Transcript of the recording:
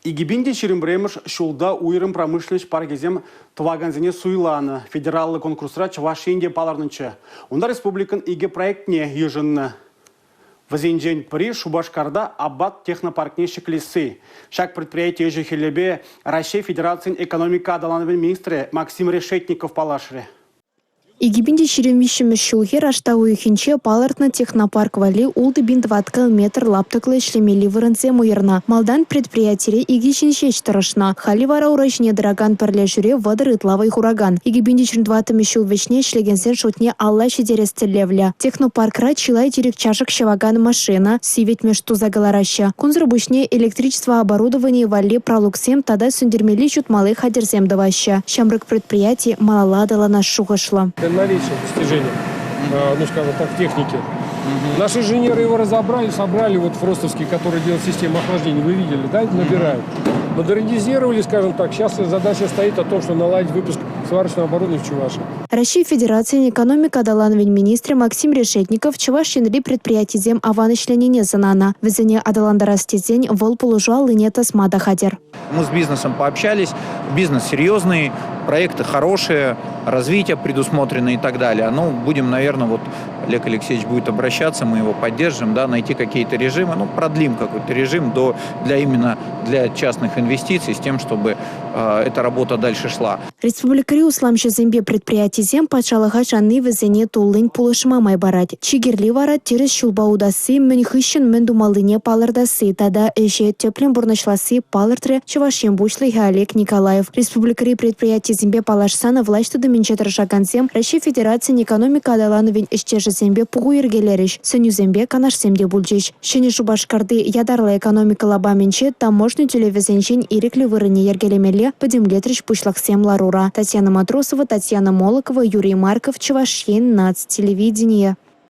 2021-мӗш ҫулта уйрӑм промышленноҫ паркӗсем тӑвакансене суйланӑ. Федераллӑ конкурсра Чӑваш Ен те палӑрнӑччӗ. Унта республикӑн икӗ проектне йышӑннӑ. Вӗсенчен пӗри Шупашкарта «Абат» технопаркне ҫӗклесси. Ҫак предприяти ӗҫӗ-хӗлӗпе Раҫҫей Федерацийӗн экономика аталанӑвӗн министрӗ Максим Решетников паллашрӗ. 2023 ҫулхи раштав уйӑхӗнче палӑртнӑ технопарк валли 6 пин тӑваткал метр лаптӑклӑ ӗҫлемелли вырӑнсем уйӑрнӑ. Малтан предприятире икӗ ҫын ҫеҫ тӑрӑшнӑ. Халӗ вара ура ҫине тӑракан пӗрлешӳре 30 ытла вӑй хуракан. 2024 ҫул вӗҫне ӗҫлекенсен шутне алла ҫитерес тӗллевлӗ. Технопаркра чылай тирӗк-чашӑк ҫӑвакан машина, сивӗтмӗш туса кӑлараҫҫӗ. Кунсӑр пуҫне электричество оборудованийӗ валли пралуксем тата сӳнтермелли-ҫутмалли хатӗрсем тӑваҫҫӗ. Ҫамрӑк предприяти малалла аталанас шухӑшлӑ. Это новейшее достижение, ну, скажем так, техники. Наши инженеры его разобрали, собрали вот фростовские, которые делают систему охлаждения, вы видели, да, набирают. Модернизировали, скажем так. Сейчас задача стоит о том, что наладить выпуск сварочного оборудования в Чувашии. Раҫҫей Федерацийӗн экономика аталанӑвӗн министрӗ Максим Решетников Чӑваш Енри предприятисем аван ӗҫленине сӑнанӑ. Вӗсене аталантарас тесен вӑл пулӑшу аллине тӑсма та хатӗр. Мы с бизнесом пообщались. Бизнес серьезный, проекты хорошие, развитие предусмотрено и так далее. Ну, будем, наверное, вот Олег Алексеевич будет обращаться, мы его поддержим, да, найти какие-то режимы, ну, продлим какой-то режим до, для именно для частных инвестиций с тем, чтобы э, эта работа дальше шла. Республикӑри усламҫӑсемпе предприятисем патшалӑха шанни вӗсене туллин пулӑшма май парать. Чи кирли вара тӗрӗс ҫулпа утасси, мӗн хыҫҫӑн мӗн тумаллине палӑртасси тата ӗҫе тӗплӗн пурнӑҫласси, палӑртрӗ Чӑваш Ен Пуҫлӑхӗ Олег Николаев. Республикӑри предприятисемпе паллашсан влаҫ тытӑмӗнче тӑрӑшакансем Раҫҫей Федерацийӗн экономика аталанӑвӗн ӗҫтешӗсемпе пуху йӗркелерӗҫ, сӗнӳсемпе канашсем те пулчӗҫ. Ҫӗнӗ Шупашкарти ятарлӑ экономика лапамӗнче таможня тӳлевӗсенчен ирӗклӗ вырӑнне йӗркелемелле пӗтӗмлетрӗҫ пуҫлӑхсем ларура. Татьяна Матросова, Татьяна Молокова, Юрий Марков, Чӑваш Ен, наци телевиденийӗ.